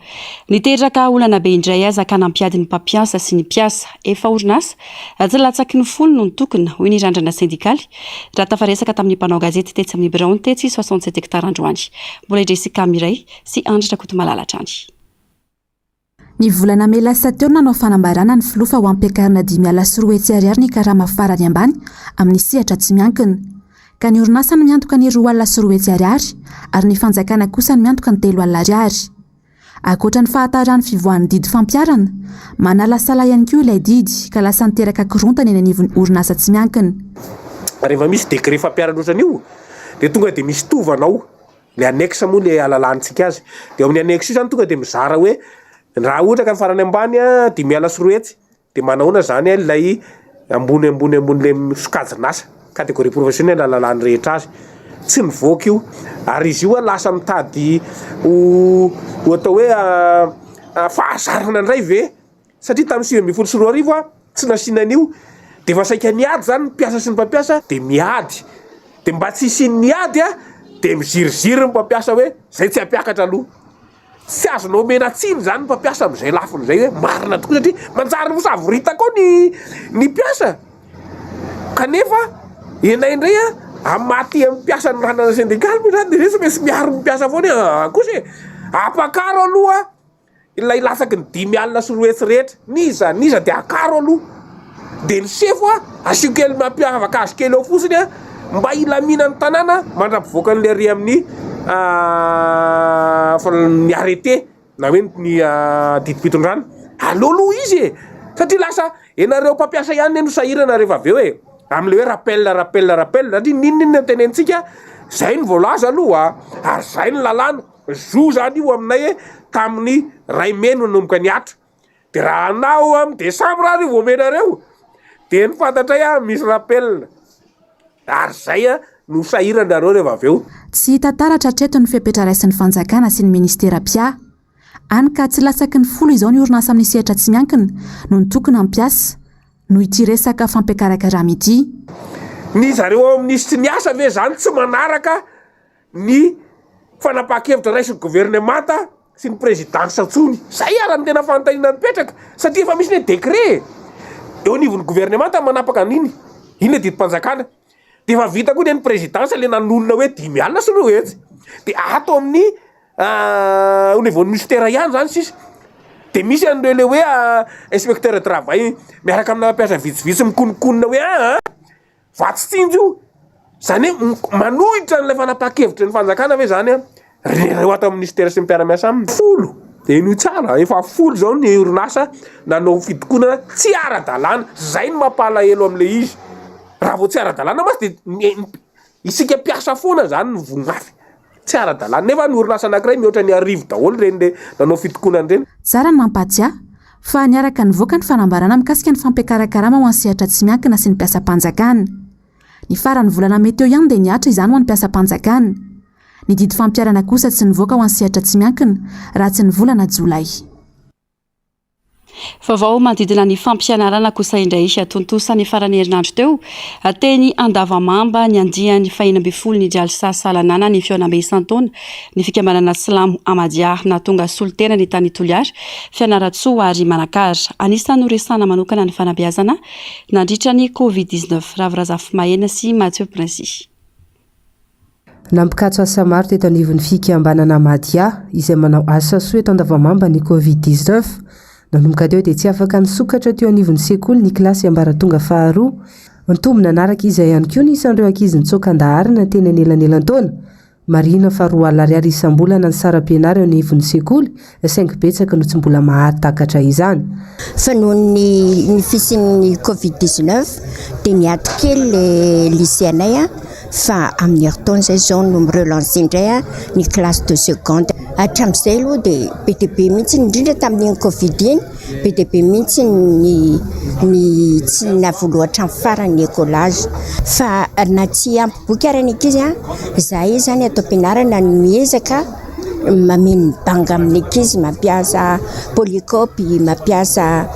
Niteraka olana be indray aza ka nampiady ny mpampiasa sy ny mpiasa. Efa orinasa tsy latsaky ny folo no nitokona, hoy ny randrana sendikaly raha tafaresaka tamin'ny mpanao gazety tetsy amin'ny biraony tetsy 67 hectares androany. Mbola i Jessica Miray sy Andry Rakotomalala hatrany. Ny volana mey lasa teo no nanao fanambarana ny filoha fa ho ampiakarina 205 ariary ny karama farany ambany amin'ny sehatra tsy miankina. Ka ny orinasa no miantoka ny 220 ariary ary ny fanjakana kosa no miantoka ny 30 ariary. Ankoatra ny fahataran'ny fivoahan'ny didy fampiharana, manalasala ihany koa ilay didy ka lasa niteraka korontana eny anivon'ny orinasa tsy miankina. Rehefa misy décret fampiharana ohatran'io dia tonga dia misy tovana ao. Le annexe moa le ahalalantsika azy. De ao amin'ny annexe io zany tonga de mizara hoe raha ohatra ka ny farany ambany a 205 de manahoana zany ilay ambony ambony ambony le sokajin'asa, catégorie professionnelle ahalalan'ny rehetra azy. Tsy mivoaka io ary izy io a lasa mitady ho ho atao hoe fahazarana indray ve? Satria tamin'ny 2019 a tsy nasiana an'io de efa saika niady zany ny mpiasa sy ny mpampiasa de miady de mba tsy hisian'ny ady a de miziriziry ny mpampiasa hoe zay tsy hampiakatra aloha. Tsy azonao omena tsiny zany ny mpampiasa amin'izay lafiny zay hoe marina tokoa satria manjary ho savoritaka ao ny ny mpiasa kanefa ianay indray a amin'ny maha tia ny mpiasa ny randrana sendikaly moa zany de zay tsy maintsy miaro ny mpiasa foana hoe aa kosa e ampakaro aloha Ilay latsaky ny 250 rehetra, n'iza n'iza dia akaro aloha. Dia ny sefo a, asio kely mampiavaka azy kely eo fotsiny a, mba hilaminan'ny tanàna mandra-pivoaka an'ilay ary amin'ny ny arrêté na hoe ny didim-pitondrana. Aleo aloha izy e! Satria lasa ianareo mpampiasa ihany anie no sahirana rehefa avy eo e! Amin'ilay hoe rappel, rappel, rappel, satria n'inon'inona tenenintsika, izay no voalaza aloha ary izay no lalàna. Zo zany io aminay e, tamin'ny ray mey no nanomboka nihatra, de raha anao amin'ny desambra ary io vao omenareo de ny fantatray a misy rappel, ary zay a no sahiranareo rehefa avy eo. Tsy hita taratra hatreto ny fepetra raisin'ny fanjakana sy ny minisitera mpiahy. Hany ka tsy latsaky ny folo izao ny orinasa amin'ny sehatra tsy miankina no nitokona hampiasa, noho ity resaka fampiakarakarama ity. Ny zareo ao amin'ny minisitry ny asa ve zany tsy manaraka ny fanapahan-kevitra raisin'ny governemanta sy ny prezidansa intsony. Izay ara no tena fanontaniana mipetraka satria efa misy ny décret e! Eo anivon'ny governemanta manapaka an'iny, iny le didim-panjakana. De efa vita koa ny an'ny prezidansa le nanolona hoe 250. De ato amin'ny au niveau ny ministera ihany zany sisa. De misy an'ireo le hoe inspecteur de travail miaraka amina mpiasa vitsivitsy mikononkonona hoe aa. Vatsy tsinjo io. Zany hoe manohitra an'ilay fanapahan-kevitry ny fanjakana ve zany an, ry zareo ato amin'ny minisitera sy ny mpiara-miasa aminy? Folo, henoy tsara, efa folo izao ny orinasa nanao fitokonana tsy ara-dalàna, zay no mampalahelo amin'ilay izy, raha vao tsy ara-dalàna mantsy de isika mpiasa foana zany no voa mafy, tsy ara-dalàna, nefa ny orinasa anankiray mihoatra ny arivo daholo ireny le nanao fitokonana ireny. Tsara ny mampahatsiahy fa niaraka nivoaka ny fanambarana mikasika ny fampiakaran-karama ho an'ny sehatra tsy miankina sy ny mpiasam-panjakana. Ny faran'ny volana mey teo ihany dia nihatra izany ho an'ny mpiasam-panjakana. Ny didy fampiharana kosa tsy nivoaka ho an'ny sehatra tsy miankina raha tsy ny volana jolay. Vaovao manodidina ny fampianarana kosa indray tontosa ny faran'ny herinandro teo teny Andavamamba ny andiany fahenina ambin'ny folo ny Jalsa Salanana ny fihaonambe isan-taona ny fikambanana silamo Ahmadiyya nahatonga solontena ny tany Toliara, Fianarantsoa ary Manakara. Anisan'ny noresahana manokana ny fanabeazana nandritra ny Covid 19. Ravo Razafimahena sy Mathieu Princy. Nampikatso asa maro teto anivon'ny fikambanana Ahmadiyya izay manao asa soa eto Andavamamba ny Covid 19. Nanomboka teo dia tsy afaka nisokatra teo anivon'ny sekoly ny kilasy ambaratonga faharoa. Nitombo nanaraka izay ihany koa ny isan'ireo ankizy nitsoaka an-daharana teny anelanelan-taona. Marihina fa 20 ariary isam-bolana ny saram-pianarana eo anivon'ny sekoly, saingy betsaka no tsy mbola mahatakatra izany. Fa noho ny ny fisian'ny covid 19 dia niato kely le lycée anay fa amin'ny herintaona izay izao no mi-relancer indray ny classe de seconde. Hatramin'izay aloha dia be dia be mihitsy indrindra tamin'iny covid iny be dia be mihitsy ny ny tsy nahavoaloha hatramin'ny farany ny écolage fa na tsy ampy boky ary ny ankizy an, izahay izany ato am-pianarana no miezaka mameno ny banga amin'ny ankizy, mampiasa polycope, mampiasa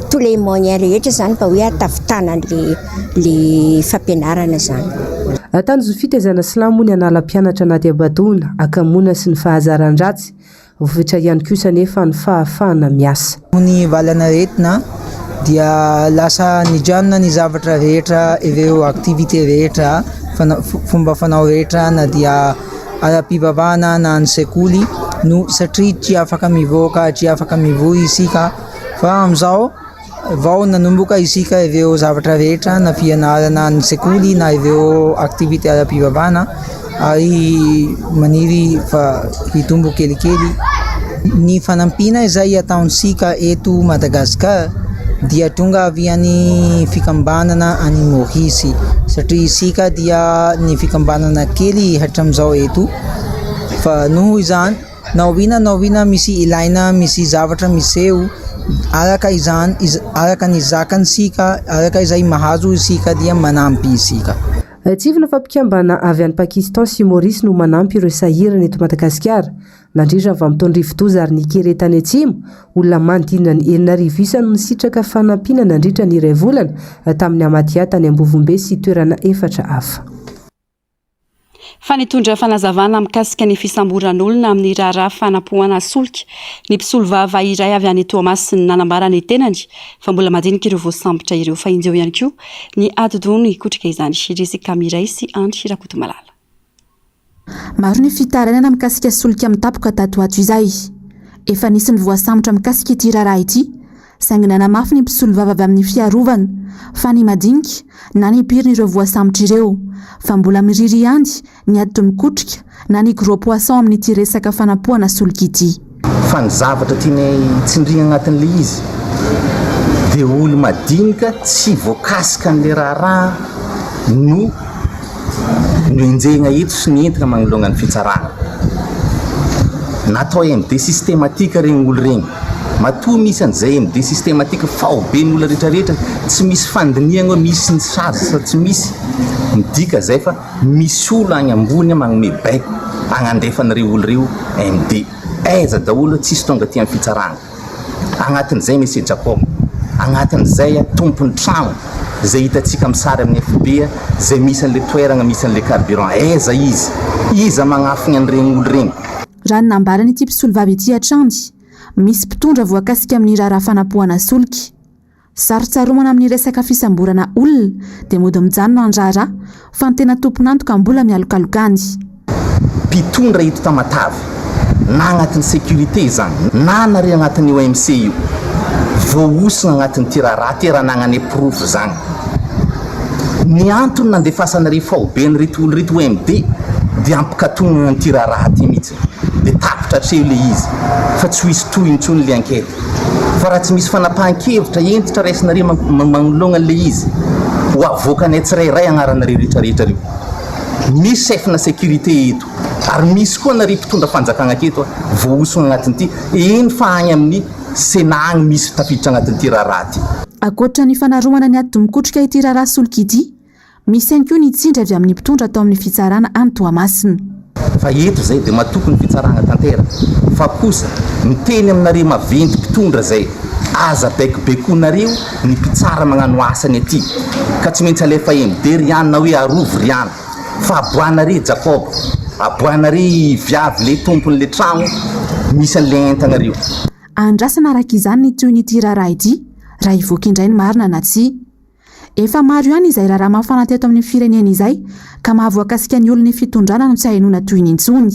tous les moyens rehetra izany mba hoe hahatafitana an'ilay ilay fampianarana izany. Tanjon'ny fitaizana silamo moa ny hanala mpianatra anaty habadoana, hakamoana sy ny fahazaran-dratsy. Voafetra ihany kosa anefa ny fahafahana miasa. Noho ny valanaretina dia lasa nijanona ny zavatra rehetra, ireo activité rehetra, fomba fanao rehetra na dia ara-pivavahana na any sekoly no satria tsy afaka mivoaka, tsy afaka mivory isika fa amin'izao Vao nanomboka isika ireo zavatra rehetra na fianarana any sekoly na ireo activité ara-pivavahana ary maniry fa hitombo kelikely. Ny fanampiana izay ataontsika eto Madagasikara dia tonga avy any fikambanana any Maorisy satria isika dia ny fikambanana kely hatramin'izao eto fa noho izany Na oviana na oviana misy ilaina, misy zavatra miseho, araka izany, araka ny zakantsika, araka izay mahazo isika dia manampy isika. Tsiahivina fa mpikambana avy any Pakistan sy Maurice no manampy ireo sahirana eto Madagasikara. Nandrindra ny vanim-potoan'ny rivodoza ary ny kere tany atsimo, olona manodidina ny 6000 isa no nisitraka fanampiana nandritra ny iray volana tamin'ny Amatia tany Ambovombe sy toerana efatra hafa. Fa nitondra fanazavana mikasika ny fisamboran'olona amin'ny raharaha fanapohana solika ny mpisolovava iray avy any Toamasina. Nanambara ny tenany fa mbola madinika ireo voasambotra ireo. Fa injeo ihany koa ny atidoha nikotrika izany. Jessica Miray sy Andry Rakotomalala. Maro ny fitarainana mikasika solika mitapoka tato ho ato izay. Efa nisy ny voasambotra mikasika ity raharaha ity, saingy nanamafy ny mpisolovava avy amin'ny fiarovana fa ny madinika na ny pirina ireo voasambotra ireo fa mbola miriry ihany ny ady mikotrika na ny gros poisson amin'ity resaka fanapohana solika ity. Fa ny zavatra tianay tsindriana agnatin'ilay izy dia olo madinika tsy voakasika an'ilay raharaha no Nohenjehina eto sy nentina manoloana ny fitsarana. Natao MD systématique regny olo regny. Matoa misy an'izay MD systématique faobe ny olona rehetra rehetra, tsy misy fandinihana hoe misy ny sazy sa tsy misy, midika zay fa misy olo agny ambony magnome baiko agnandefa an'ireo olo reo MD. Aiza daholo tsisy tonga aty amin'ny fitsarana. Agnatin'izay Monsieur Jacob, agnatin'izay tompon'ny tragno izay hitantsika amin'ny sary amin'ny FB izay misy an'ilay toeragna misy an'ilay carburant, aiza izy? Iza magnafigna an'iregny olo regny? Raha ny nambaran'ity mpisolovava ity hatrany, misy mpitondra voakasika amin'ny raharaha fanapohana solika. Sarotsaromana amin'ny resaka fisamborana olona dia mody mijanona ny raharaha fa ny tena tompon'antoka mbola mialokaloka any. Mpitondra eto Tamatave, na agnatin'ny sécurité izany, na nareo agnatin'ny OMC io, voahosogna agnatin'ity raharaha ty raha nagnane porofo zagny. Ny antony nandefasana re faobe an'ireto olona ireto OMD dia hampikatonana an'ity raharaha ity mihitsy. Dia tapitra hatreo ilay izy fa tsy ho hisy tohiny intsony ilay enquête. Fa raha tsy misy fanapahan-kevitra hentitra raisinareo manoloana an'ilay izy, ho avoakanay tsirairay agnaranareo rehetra rehetra reo. Misy chef-na sécurité eto ary misy koa nareo mpitondra fanjakagna aketo voahosogna agnatin'ity, eny fa agny amin'ny Sénat agny misy tafiditra agnatin'ity raharaha ity. Ankoatra ny fanaromana ny ady mikotrika ity raharaha solika ity, misy ihany koa ny tsindry avy amin'ny mpitondra atao amin'ny fitsarana any Toamasina. Fa eto zay dia matoky ny fitsarana tanteraka fa kosa miteny aminareo maventy mpitondra zay aza baikobaikoinareo ny mpitsara magnano asany aty ka tsy maintsy alefa MD ry an na hoe arovy ry an fa aboahanare Jacob aboahanare i viavy le tompony le tragno misy anle entagna reo. Andrasana araka izany ny tohin'ity raharaha ity raha hivoaka indray ny marina na tsia. Efa maro ihany izay raharaha mafana teto amin'ny firenena izay ka mahavoakasika ny olon'ny fitondrana no tsy ahenoana tohiny intsony.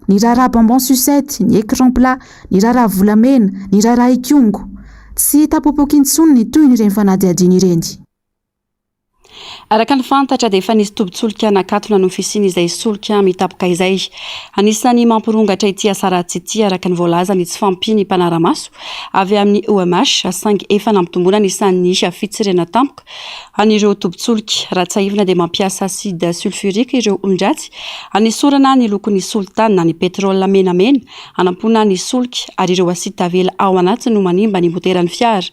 Ny raharaha bonbon sucette, ny écran plat, ny raharaha volamena, ny raharaha Ikongo. Tsy hita popoka intsony ny tohin'ireny fanadihadiana ireny. Araka ny fantatra dia efa nisy tobin-tsolika nakatona noho ny fisian'izay solika mitapoka izay. Anisan'ny mampirongatra ity asa ratsy ity araka ny voalaza ny tsy fahampian'ny mpanara-maso avy amin'ny OMH saingy efa nampitomboana ny isan'ny fitsirihana tampoka an'ireo tobin-tsolika. Raha tsiahivina dia mampiasa acide sulfurique ireo olon-dratsy hanesorana ny lokon'ny solitany na ny pétrole menamena hanampoana ny solika ary ireo acide tavela ao anatiny no manimba ny moteran'ny fiara.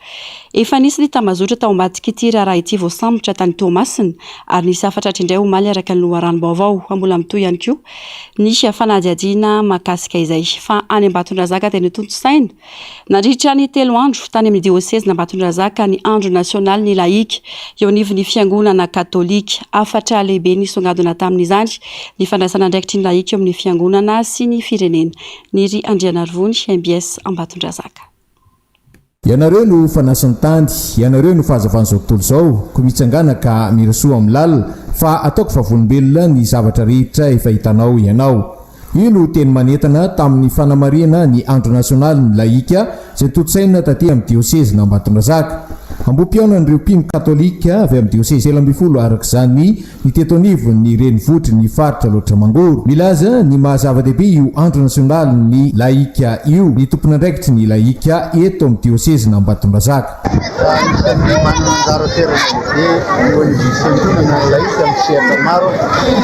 Efa nisy ny tambazotra tao ambadik'ity raharaha ity voasambotra tany Toamasina ary nisy hafa tratra indray omaly araka ny loharanom-baovao. Mbola mitohy ihany koa ny fanadihadiana mahakasika izay. Fa any Ambatondrazaka dia notontosaina nandritra ny telo andro tany amin'ny diosezin'Ambatondrazaka ny andro nasionalin'ny lahika eo anivon'ny fiangonana katolika. Hafatra lehibe nisongadina tamin'izany ny fandraisana andraikitry ny lahika eo amin'ny fiangonana sy ny firenena. Niry Andrianarivony, mbs Ambatondrazaka. Ianareo no fanasin'ny tany, ianareo no fahazavan'izao tontolo izao, koa mitsangàna ka mirosoa amin'ny lalina, fa ataoko vavolombelona ny zavatra rehetra efa hitanao ianao. Io no teny manentana tamin'ny fanamarihana ny Andro nasionalin'ny lahika izay tontosaina taty amin'ny diosezin'Ambatondrazaka. Ambohipihaonan'ireo mpino katolika avy amin'ny diosezy 13 araka izany ny teto anivon'ny renivohitry ny faritra Alaotra Mangoro. Milaza ny maha zava-dehibe io andro nasionalin'ny lahika io ny tompon'andraikitry ny lahika eto amin'ny diosezin'Ambatondrazaka. Anisan'ny manana anjara toerana lehibe eo anivon'ny fiangonana ny lahika amin'ny sehatra maro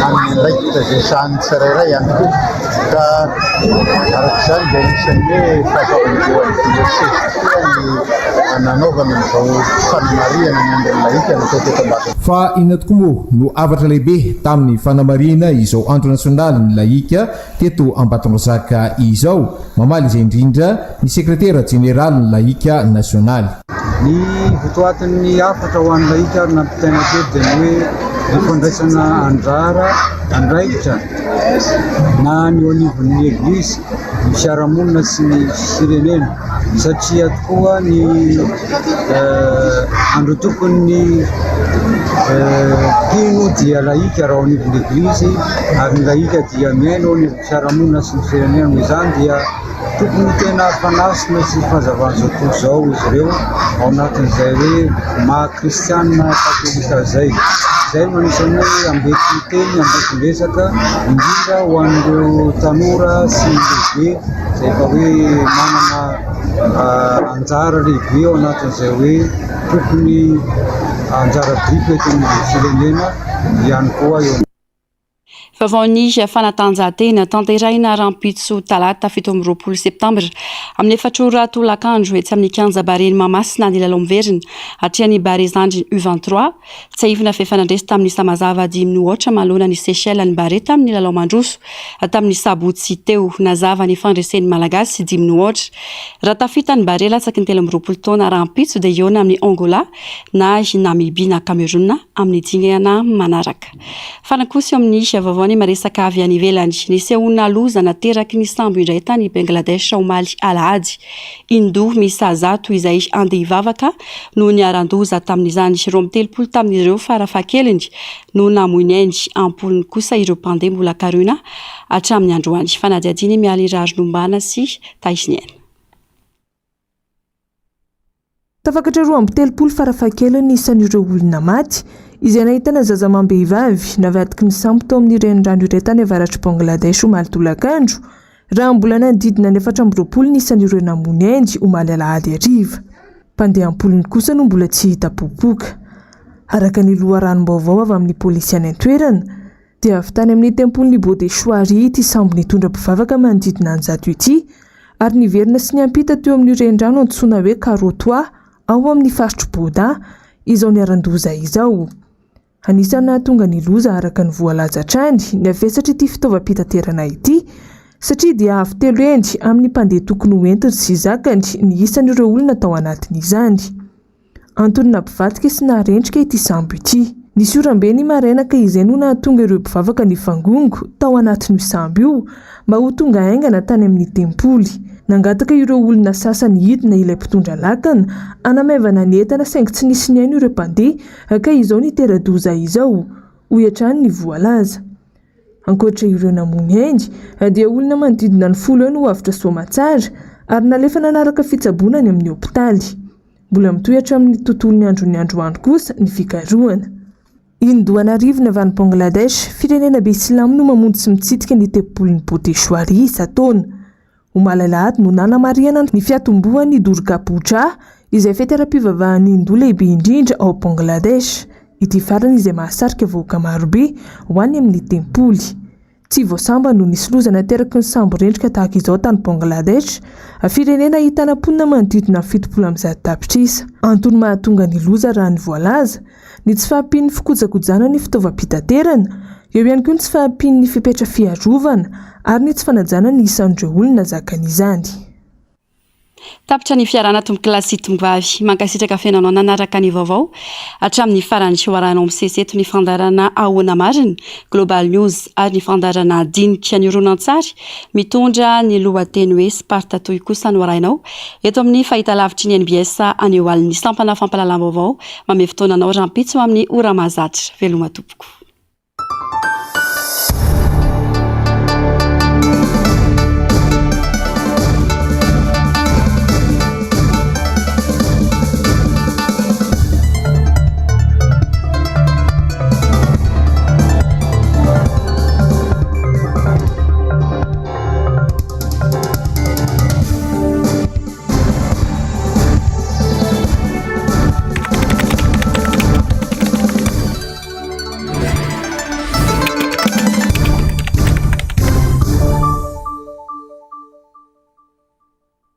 amin'ny andraikitra izay sahanin'ny tsirairay ihany koa ka araka izany dia anisan'ny hoe fahasoavan'ny eo anivon'ny diosezy tokoa ny nanaovana an'izao fanamarihana ny andron'ny lahika natao teto Ambatondrazaka. Fa inona tokoa moa no hafatra lehibe tamin'ny fanamarihina izao Andro nasionalin'ny lahika teto Ambatondrazaka izao? Mamaly izay indrindra ny sekretera jeneralin'ny lahika nasionaly. Ny votoatin'ny hafatra ho an'ny lahika ary nampitaina teto dia ny hoe ny fandraisana anjara andraikitra na ny eo anivon'ny Eglizy, ny fiarahamonina sy ny firenena satria tokoa ny androtokon'ny mpino dia lahika raha ao anivon'ny Eglizy ary ny lahika dia miaina ao anivon'ny fiarahamonina sy ny firenena. Noho izany dia tokony ho tena fanasina sy fahazavan'izao tontolo izao izy ireo ao anatin'izay hoe maha kristianina katolika izay. Izay no anisan'ny hoe ambetin-teny, ambetin-dresaka indrindra ho an'ireo tanora sy ny lehibe izay efa hoe manana anjara lehibe ao anatin'izay hoe tokony anjara biriky eto amin'ny firenena ihany koa eo Vaovaon'ny fanatanjahantena, tanterahina rahampitso talata 27 septambra amin'ny efatra ora tolakandro etsy amin'ny kianja Barea Mahamasina ny lalao miverina atrehan'ny Barea zandriny U23. Tsiahivina fa efa nandresy tamin'ny isa mazava dimy no aotra manoloana ny Seychelles ny Barea tamin'ny lalao mandroso tamin'ny sabotsy teo. Nazava ny fandresen'ny Malagasy dimy no aotra. Raha tafita ny Barea latsaky ny 23 taona rahampitso dia hihaona amin'i Angola na i Namibia na Cameroun amin'ny dingana manaraka. Farany kosa eo amin'ny vaovao ny maresaka avy any ivelany. Nisehoana loza nateraky ny sambo indray tany Bangladesh omaly alahady. Hindoa miisa 100 izay handeha hivavaka no niharan-doza tamin'izany. 32 tamin'ireo farafahakeliny no namoy ny ainy, am-polony kosa ireo mpandeha mbola karohina hatramin'ny androany. Fanadihadiana i Mialy Raharinombana sy Tahisy Niaina. Tafakatra 32 farafahakeliny ny isan'ireo olona maty, izay nahitana zaza amam-behivavy navadiky ny sambo tao amin'ny renirano iray tany avaratr'i Bangladesh omaly tolakandro, raha mbola nanodidina ny 24 ny isan'ireo namoy ainy omaly alahady hariva. Mpandeha am-polony kosa no mbola tsy hita popoka. Araka ny loharanom-baovao avy amin'ny polisy any an-toerana, dia avy tany amin'ny tempolin'i Bodheshwari ity sambo nitondra mpivavaka manodidina ny zato ity ary niverina sy niampita teo amin'io renirano antsoina hoe Karotwa ao amin'ny faritr'i Boda izao niharan-doza izao. Anisan'ny nahatonga ny loza araka ny voalaza hatrany ny havesatr'ity fitaovam-pitaterana ity satria dia avo telo heny amin'ny mpandeha tokony ho entiny sy zakany ny isan'ireo olona tao anatin'izany. Antony nampivadika sy naharendrika ity sambo ity. Nisy oram-be ny maraina ka izay no nahatonga ireo mpivavaka nivangongo tao anatin'io sambo io mba ho tonga haingana tany amin'ny tempoly. Nangataka ireo olona sasany hidina ilay mpitondra lakana hanamaivana ny entana saingy tsy nisy nihaino ireo mpandeha ka izao nitera-doza izao, hoy hatrany ny voalaza. Ankoatra ireo namoy ainy dia olona manodidina ny folo eo no avotra soamatsara ary nalefa nanaraka fitsaboana any amin'ny hopitaly. Mbola mitohy hatramin'ny tontolon'ny andron'ny androany kosa ny fikarohana. Hindu an'arivony avy any Bangladesh, firenena be silamo no mamonjy sy mitsidika ny tempolin'i Bodheshwari isan-taona. Omaly alahady no nanamarihana ny fiatombohan'ny Durga Puja, izay fety ara-pivavahan'ny Hindu lehibe indrindra ao Bangladesh. Ity farany izay mahasarika vahoaka marobe ho any amin'ny tempoly. Tsy vao sambany no nisy loza nateraky ny sambo rendrika tahaka izao tany Bangladesh, firenena ahitana mponina manodidina ny 170 tapitrisa. Antony mahatonga ny loza raha ny voalaza, ny tsy fahampian'ny fikojakojana ny fitaovam-pitaterana, eo ihany koa ny tsy fahampian'ny fepetra fiarovana ary ny tsy fanajana ny isan'ireo olona zakan'izany. Tapitra ny fiarahana tompokolahy sy tompovavy. Mankasitraka feno anao nanaraka ny vaovao hatramin'ny farany. Ho arahinao misesy eto ny fandaharana Ahoana Marina, Global News ary ny fandaharana Dinika ny horonantsary mitondra ny lohateny hoe Sparta toy kosa no arahinao eto amin'ny fahitalavitry ny NBS anio alin'ny sampana fampahalalam-baovao mamehy fotoana anao rahampitso amin'ny ora mahazatra. Veloma tompoko.